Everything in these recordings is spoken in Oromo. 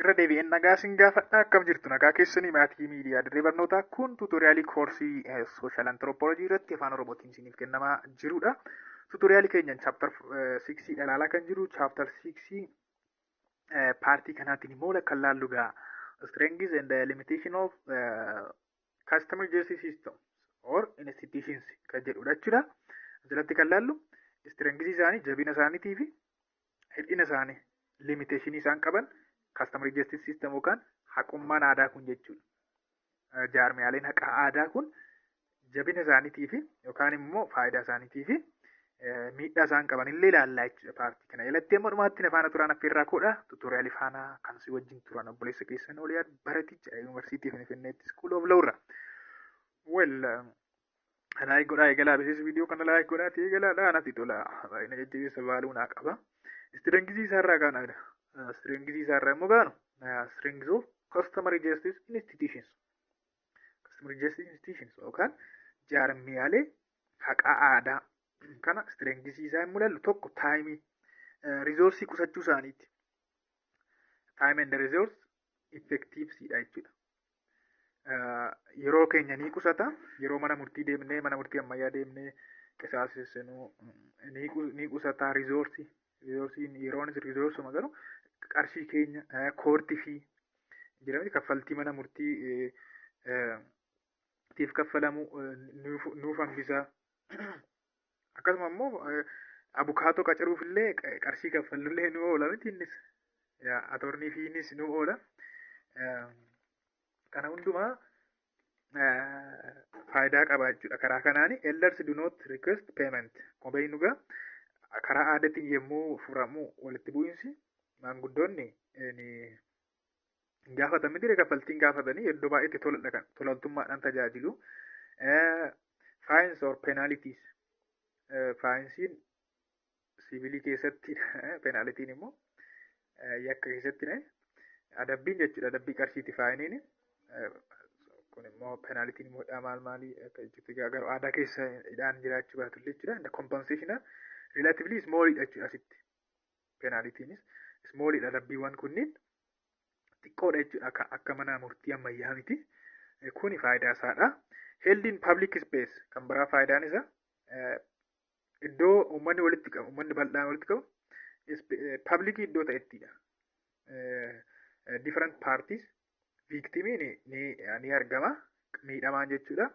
Irra deebi'een nagaa sin gaafadha. Akkam jirtu? Nagaa keessanii, maatii miidiyaa Dirree Barnootaa? Kun tutorialii koorsii social anthropology irratti afaan Oromootiin isiniif kennamaa jirudha. Tutorialii keenyan chapter 6 ilaalaa kan jiru. Chapter 6 partii kanaatiin immoo kan laallu gaa strengths and the limitation of customary justice system or institutions kan jedhudha jechuudha. Asirratti kan laallu strengths isaanii, jabina isaaniitii fi hir'ina isaanii, limitation isaan qaban, customary justice system yookaan haqummaan aadaa kun jechuudha. Jaarmiyaaleen haqa aadaa kun jabina isaaniitii fi yookaan immoo faayidaa isaaniitii fi miidhaa isaan qaban illee ilaallaa jechuudha partii kana. Jalatti amma dhumaatti na faana turan affeerraa koodha. Tutorialii faana kan si wajjin turan obboleessa keessan Oliyaad Baraticha, Yuunivarsiitii Finfinneetti School of Law irra. Well, like godhaa eegalaa. Bisis viidiyoo kana like godhaati eegalaadha. Natti tola. Baay'ina jajjabeessa baaluu naa qaba. Strengths isaarraa kaanadha. Strengths isaarraa immoo kaanu strengths of customary justice institutions. Customary justice institutions yookaan jaarmiyaalee haqa aadaa kana strengths isaa immoo ilaallu, tokko timeii, resourceii qusachuu isaaniiti. Time and resource effectiveness jechuudha. Yeroo keenya ni qusata. Yeroo mana murtii deemnee, mana murtii ammayyaa deemnee qisaasessinuu ni qusata. Resourceii, resourceiin yeroonis resourceuma, garuu qarshii keenya, court fee jedhamti, kaffaltii mana murtii tiif kaffalamu nuuf hambisa. Akkasuma immoo abukaatoo qacaruuf illee qarshii kaffalullee nu oola miti? Innis attorney feeinis nu oola. Kana hundumaa faayidaa qaba jechuudha. Karaa kanaani elders do not request payment. Kopheen dhugaa karaa aadaatiin yommuu furamu walitti bu'iinsi, maanguddoonni ni gaafatan miti? Kaffaltiin gaafatanii iddoo baay'eetti toladha, kan tolaltummaadhaan tajaajilu. Fines or penalties. Finesiin civilii keessatti, penaltyiin immoo yakka keessatti adabbiin jechuudha. Adabbii qarshiiti fineiin. Kun immoo penaltyiin immoo hidhaa maal maalii akka jechuutti, garuu aadaa keessa hidhaan jiraachuu baatullee jechuudha. Compensation relatively small dha jechuudha asitti. Penaltyiinis small dha. Adabbiiwwan kunniin xiqqoodha jechuudha, akka mana murtii ammayyaa miti. Kuni faayidaa isaadha. Held in public space, kan biraa faayidaan isaa iddoo uummanni walitti qabu, uummanni bal'aan walitti qabu, public iddoo ta'ettidha. Different parties, victimiin ni argama, miidhamaan jechuudha.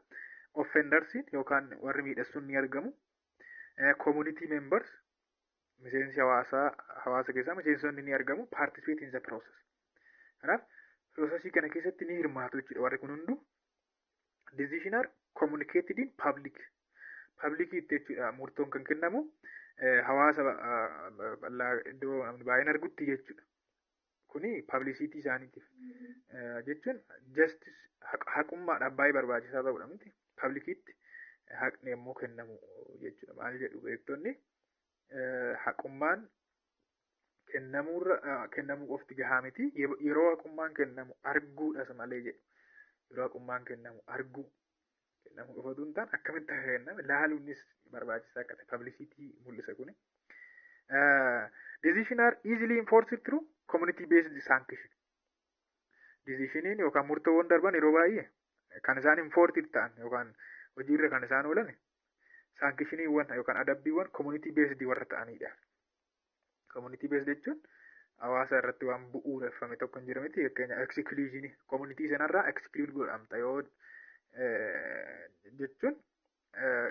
Offendersiin yookaan warri miidhassuun ni argamu. Community members, miseensi hawaasaa, hawaasa keessaa miseensonni ni argamu. Participate in the process. Kanaaf processii kana keessatti ni hirmaatu jechuudha warri kun hunduu. Decision are communicated in public. Public itti jechuudha murtoon kan kennamu, hawaasa bal'aa iddoo namni baay'een argutti jechuudha. Kuni publicity isaaniitiif jechuun justice, haqummaadhaaf baay'ee barbaachisaa ta'udha miti? Publicitti haqni yommuu kennamu jechuudha. Maal jedhu beektonni? Haqummaan kennamuurra kennamuu qofti gahaa miti, yeroo haqummaan kennamu arguudhas malee jedhu. Yeroo haqummaan kennamu arguu, kennamuu qofatu hin taane, akkamitti akka kenname laaluunis barbaachisaa akka ta'e publicity mul'isa kuni. Decision are easily enforced through community based sanction. Decisioniin yookaan murtoowwan darban yeroo baay'ee kan isaan enforced ta'an yookaan hojiirra kan isaan oolan sanctioniiwwan yookaan adabbiiwwan community based warra ta'anidha. Community based jechuun hawaasa irratti waan bu'uureffame tokko hin jiru miti? Fakkeenya exclusion, community sanarraa exclude godhamta yoo jechuun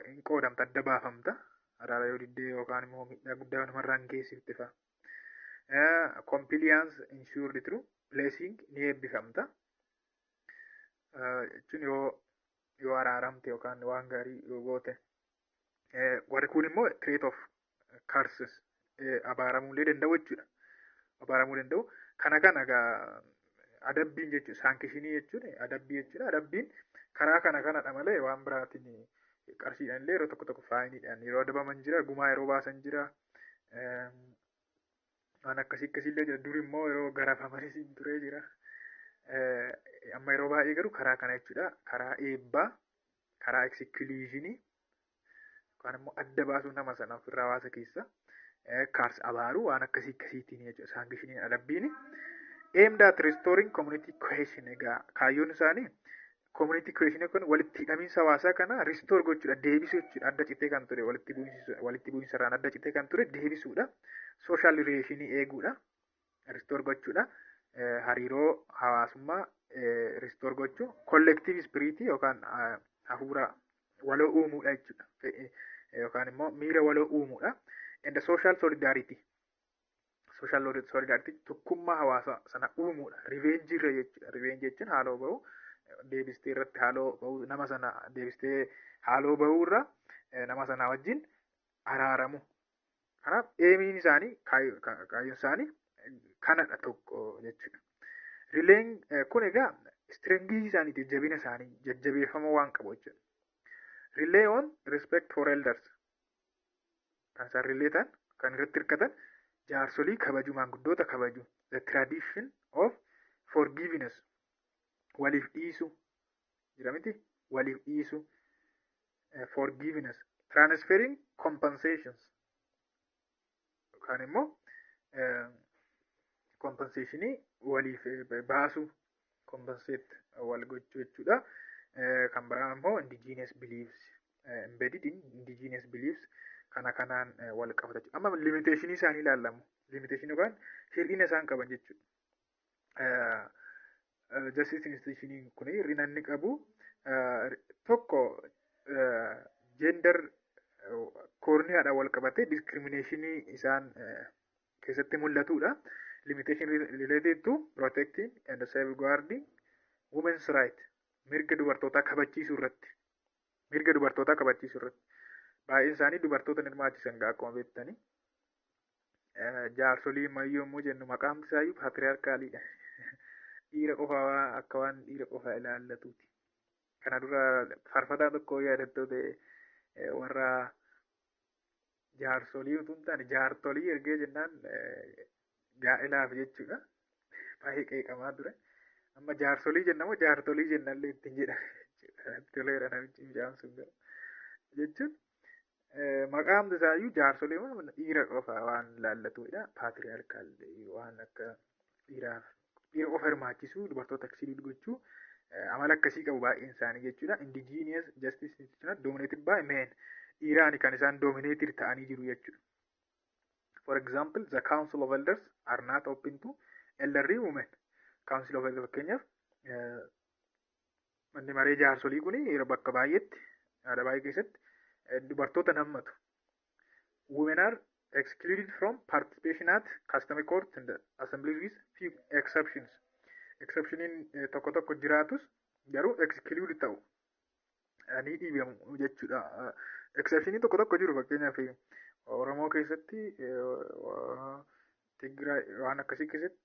hin qoodamta, adda baafamta araara yoo diddee yookaan immoo miidhaa guddaa namarraan geessifte fa'a. Compliance ensured through blessing, ni eebbifamta. Jechuun yoo araaramte yookaan waan gaarii yoo goote. Warri kun immoo threat of curses, abaaramuu illee danda'u jechuudha. Abaaramuu danda'u. Kana egaa adabbiin jechuudha. Sanctionii jechuun adabbii jechuudha. Adabbiin karaa kana kanadha malee waan biraatiin qarshiidhaan illee yeroo tokko tokko fineiidhaan yeroo adabaman jira. Gumaa yeroo baasan jira. Waan akkasii akkasiillee jira. Dur immoo yeroo garafamanis turee jira. Amma yeroo baay'ee garuu karaa kana jechuudha. Karaa eebbaa, karaa exclusionii yookaan immoo adda baasuu nama sana ofirraa hawaasa keessa, curse, abaaruu, waan akkasii akkasiitiin jechuudha. Sanctioniin, adabbiin Aimed at restoring community cohesion. Egaa kaayyoon isaanii community cohesion kun walitti hidhamiinsa hawaasaa kana restore gochuudha, deebisuu jechuudha. Adda citee kan ture, walitti bu'iinsa irraan adda citee kan ture deebisuudha. Social relation eeguudha. Restore gochuudha. Hariiroo hawaasummaa restore gochuu, collective spirit yookaan hafuura waloo uumuudha jechuudha. Yookaan immoo miira waloo uumuudha. And the social solidarity. Social solidarity, tokkummaa hawaasaa sana uumuudha. Revenge irra jechuudha. Revenge jechuun haaloo bahuu, deebistee irratti haaloo bahuu, nama sana deebistee haaloo bahuu irra nama sana wajjin araaramu. Kanaaf aimiin isaanii, kaayyoon isaanii kanadha tokko jechuudha. Rileen kun egaa strengthii isaaniitiif, jabina isaanii jajjabeeffamuu waan qabu jechuudha. Rely on respect for elders. Kan isaan rely ta'an, kan irratti hirkatan, jaarsolii kabaju, maanguddoota kabaju. The tradition of forgiveness. Waliif dhiisu. Jira miti? Waliif dhiisu. Forgiveness. Transferring compensations. Yookaan immoo compensationii waliif baasuu, compensate wal gochuu jechuudha. Kan biraa immoo indigenous beliefs, embedded in indigenous beliefs, kana kanaan wal qabata jechuudha. Amma limitationii isaanii ilaalamu. Limitationii yookaan hir'ina isaan qaban jechuudha. Justice institutioniin kun hir'ina inni qabu tokko gender, koorniyaadhaan wal qabatee discriminationii isaan keessatti mul'atudha. Limitation related to protecting and safeguarding women's right. Mirga dubartootaa kabachiisuu irratti. Mirga dubartootaa kabachiisuu irratti. Baay'een isaanii dubartoota hirmaachisan gaa akkuma beektanii. Jaarsolii ammayyuu yommuu jennu maqaan isaayyuu patriarchaliidha. Dhiira qofaa, akka waan dhiira qofaa ilaallatuuti. Kana dura faarfataa tokko yaadattoo ta'e, warra jaarsolii utuu hin taane jaartolii ergee jennaan gaa'elaaf jechuudha. Baay'ee qeeqamaa ture. Amma jaarsolii jenna moo jaartolii jennallee ittiin jedha. Toleera namichi mucaan sun gara. Jechuun maqaan isaayyuu jaarsolii dhiira qofa waan ilaallatudha. Patriarchal waan akka dhiiraaf dhiira qofa hirmaachisuu, dubartoota exclude gochuu, amala akkasii qabu baay'een isaanii jechuudha. Indigenous justice institution dominated by men. Dhiiraani kan isaan dominated ta'anii jiru jechuudha. For example, the Council of Elders are not open to elderly women. Council of Elders, fakkeenyaaf manni maree jaarsolii kun yeroo bakka baay'eetti, aadaa baay'ee keessatti dubartoota hammatu. Women are excluded from participation at customary court and assemblies with few exceptions. Exceptioniin tokko tokko jiraatus garuu exclude ta'u. Ni dhiibamu jechuudha. Exceptionii tokko tokko jiru, fakkeenyaaf Oromoo keessatti, Tigraay waan akkasii keessatti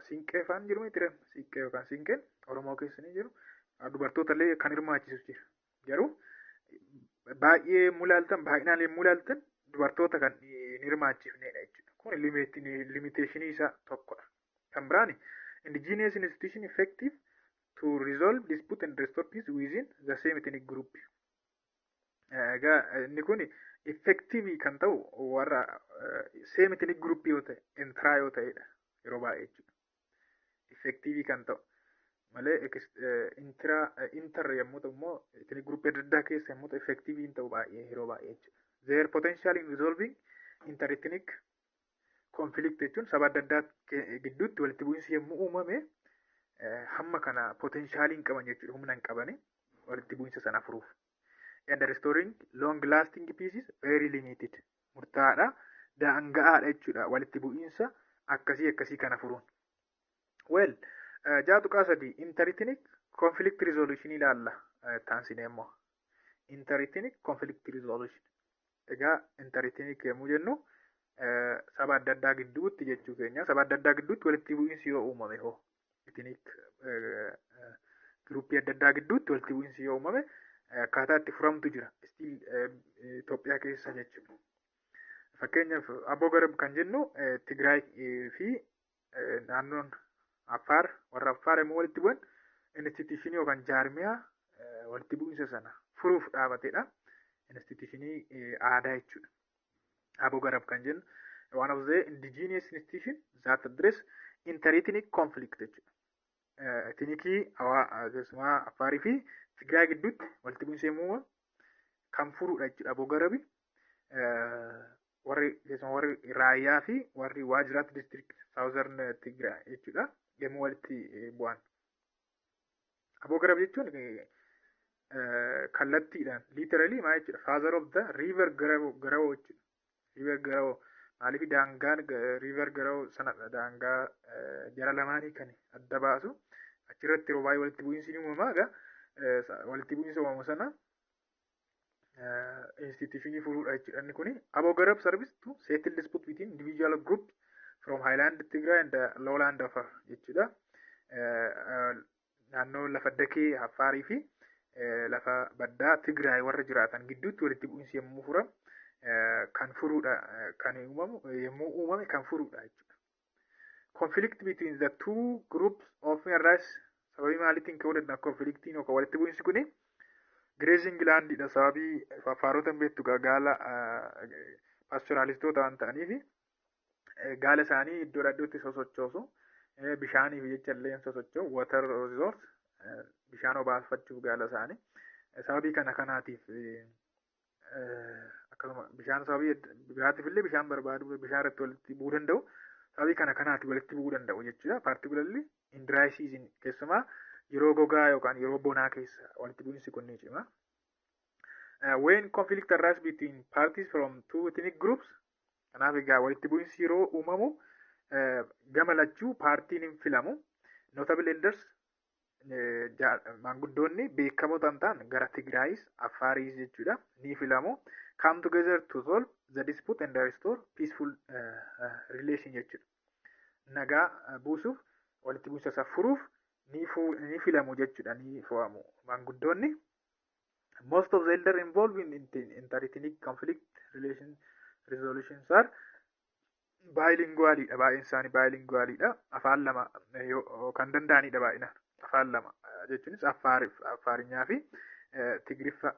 siinqee faan jiru miti, siiqqee yookaan siinqeen Oromoo keessa ni jiru. Dubartoota illee kan hirmaachisu jira. Garuu baay'ee yommuu ilaaltan, baay'inaan yommuu ilaaltan, dubartoota kan hin hirmaachifnedha jechuudha. Kun limitationii isaa tokkodha. Kan biraan indigenous institution effective to resolve dispute and restore peace within the same ethnic group. Egaa inni kun effective kan ta'u warra same ethnic group yoo ta'e, intra yoo ta'edha yeroo baay'ee jechuudha. Effective kan ta'u malee intra, inter yommuu ta'u immoo, ethnic group adda addaa keessa yommuu ta'u, effective hin ta'u baay'ee, yeroo baay'ee jechuudha. Their potential in resolving interethnic conflict jechuun saba adda addaa gidduutti walitti bu'iinsi yommuu uumame hamma kana potentialii hin qaban jechuudha, humna hin qabani walitti bu'iinsa sana furuuf. And restoring long lasting peace is very limited. Murtaa'aadha, daanga'aadha jechuudha walitti bu'iinsa akkasii akkasii kana furuun. Well, 6.3 interethnic conflict resolution ilaalla taansinee immoo. Interethnic conflict resolution. Egaa interethnic yommuu jennu saba adda addaa gidduutti jechuu keenya. Saba adda addaa gidduutti walitti bu'iinsi yoo uumame hoo? Ethnic groupii adda addaa gidduutti walitti bu'iinsi yoo uumame akkaataa itti furamtu jira. Still Itoophiyaa keessa jechuudha. Fakkeenyaaf Aboo Garab kan jennu Tigraay fi naannoon Affaar, warra Affaar yommuu walitti bu'an institutionii yookaan jaarmiyaa walitti bu'iinsa sana furuuf dhaabatedha. Institutionii aadaa jechuudha. Aboo Garab kan jennu one of the indigenous institution that address Interethnic conflict jechuudha. Ethnicii keessumaa Affaarii fi Tigraay gidduutti walitti bu'iinsa yommuu uumamu kan furuudha jechuudha Aboo Garabi. Warri keessumaa warri Raayyaa fi warri Waajiraat district, Southern Tigraay jechuudha, yommuu walitti bu'an. Aboo Garab jechuun kallattiidhaan, literally maal jechuudha? Father of the river Garaboo jechuudha. River Garaboo maaliif? Daangaan river Garaboo sanadha, daangaa jara lamaanii kan adda baasu. Achirratti yeroo baay'ee walitti bu'iinsi ni uumama. Egaa walitti bu'iinsa uumamu sana institutionii furuudha jechuudha inni kuni. Aboo Garab serves to settle dispute between individual group from Highland Tigray and Lowland Afar jechuudha. Naannoo lafa dakee Affaarii fi lafa baddaa Tigraay warra jiraatan gidduutti walitti bu'iinsi yommuu furamu kan furuudha, kan uumamu yommuu uumame kan furuudha jechuudha. Conflict between the two groups often arise. Sababii maaliitiin ka'uu danda'a conflictiin yookaan walitti bu'iinsi kuni? Grazing landidha. Sababii Affaarota beektu, gaala pastoralistoota waan ta'aniif gaala isaanii iddoo iddootti sosochoosu. Bishaaniif jecha illee sosocho'u, water resource, bishaan obaafachuuf gaala isaanii. Sababii kana kanaatiif, akkasuma bishaan sababii biraatiif illee bishaan barbaadu, bishaan irratti walitti bu'uu danda'u. Sababii kana kanaatiif walitti bu'uu danda'u jechuudha. Particularly in dry season, keessumaa yeroo gogaa yookaan yeroo bonaa keessa walitti bu'iinsi kun ni cima. When conflict arise between parties from two ethnic groups, kanaaf egaa walitti bu'iinsi yeroo uumamu gama lachuu paartiin hin filamu. Notable elders, maanguddoonni beekamoo ta'an gara Tigraayis Affaariis jechuudha, ni filamu. Come together to solve the dispute and restore peaceful relation jechuudha. Nagaa buusuuf, walitti bu'iinsa isa furuuf ni filamu jechuudha, ni fo'amu maanguddoonni. Most of the elder involved in interethnic conflict relation resolutions are bilingualidha. Baay'een isaanii bilingualidha. Afaan lama kan danda'anidha baay'inaan. Afaan lama jechuunis Affaarinyaa fi Tigriffa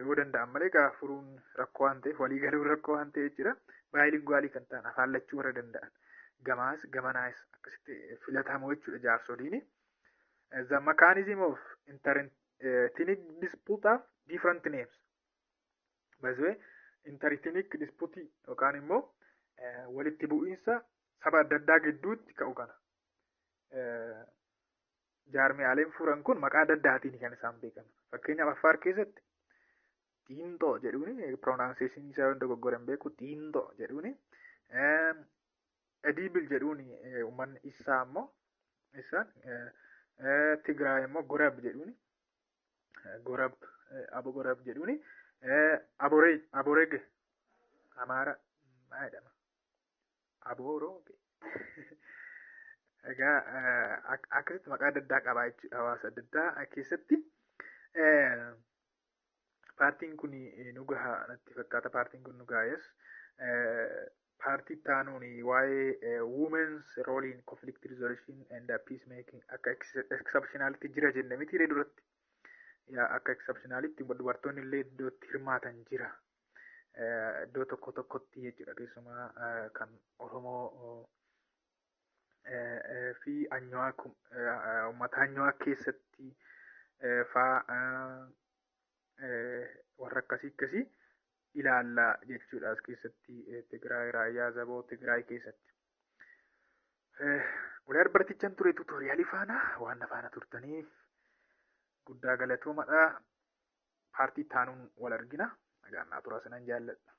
yoo danda'an malee egaa furuun rakkoo waan ta'eef, walii galuun rakkoo waan ta'eef jechuudha. Bilingualii kan ta'an, afaan lachuu warra danda'an, gamaas gamanaas akkasitti filatamu jechuudha jaarsoliini. The mechanism of interethnic dispute have different names. By the way, interethnic dispute yookaan immoo walitti bu'iinsa saba adda addaa gidduutti ka'u kana jaarmiyaaleen furan kun maqaa adda addaatiin kan isaan beekaman. Fakkeenyaaf Affaar keessatti xiinxoo jedhuuni, pronunciation isaa yoo dogoggoran beeku, xiinxoo jedhuuni. Edibil jedhuuni uummanni isaa immoo isaan Tigraay immoo Gorab jedhuuni. Gorab, Abo Gorab jedhuuni. Aboree, Aborege Amaara maal jedhama? Aboorooge. Egaa akkasitti maqaa adda addaa qaba jechuudha hawaasa adda addaa keessatti. Paartiin kun nu gaha natti fakkaata, paartiin kun nu gaha. Paartii taanuun waa'ee women's role in conflict resolution and peace making akka exceptionalitti jira jenne miti duratti. Yaa, akka exceptionalitti dubartoonni illee iddootti hirmaatan jira. Iddoo tokko tokkotti jechuudha, keessumaa kan Oromoo fi Anyuwaak, uummata Anyuwaak keessatti faa, warra akkasii akkasii ilaalla jechuudha as keessatti, Tigraay, Raayyaa Zaboo Tigraay keessatti. Waliin bartichaan ture tutorialii faana waan na faana turtaniif guddaa galatoomadha. Paartii taanuun wal argina. Nagaan naa turaa, sinan jaalladha.